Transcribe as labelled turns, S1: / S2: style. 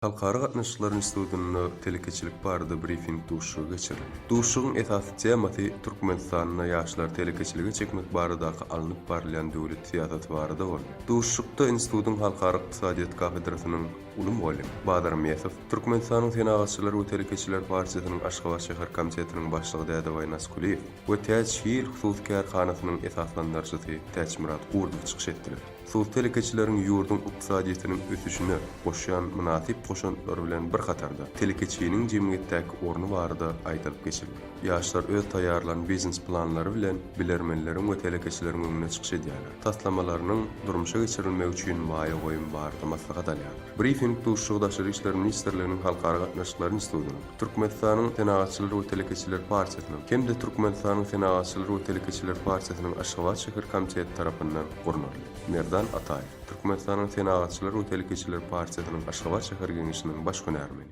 S1: Halkara gatnaşyklar institutynda telekeçilik barada brifing duşuşygy geçirildi. Duşuşygyň esasy temasy Türkmenistanda ýaşlary telekeçilige çekmek baradaky alnyp barylýan döwlet syýasaty barada boldy. Duşuşykda institutyň Halkara ykdysadyýet kafedrasynyň uly mugallymy Bazar Mesow, Türkmenistanyň Senagatçylar we telekeçiler partiýasynyň Aşgabat şäher komitetiniň başlygy Dädebaý Naskulyýew we Täç Hil hususy kärhanasynyň esaslandyryjysy Täçmyrat Gurdow çykyş etdiler. Hususy telekeçileriň ýurduň ykdysadyýetiniň ösüşine goşýan mynasyp goşantlary bilen bir hatarda, telekeçiniň jemgyýetdäki orny barada aýdylyp geçildi. Ýaşlar öz taýýarlan biznes-planlary bilen bilermenleriň we telekeçileriň öňünde çykyş edýärler, taslamalarynyň durmuşa geçirilmegi üçin maýa goýum barada maslahat alýarlar. Brifing duşuşygy Daşary işler ministrliginiň Halkara gatnaşyklary institutynyň, Türkmenistanyň Senagatçylar we telekeçiler partiýasynyň hem-de Türkmenistanyň Senagatçylar we telekeçiler partiýasynyň Aşgabat şäher komiteti tarapyndan gurnaldy. Merdan Ataýew, Türkmenistanyň Senagatçylar we telekeçiler partiýasynyň Aşgabat şäher Geňeşiniň baş hünärmeni.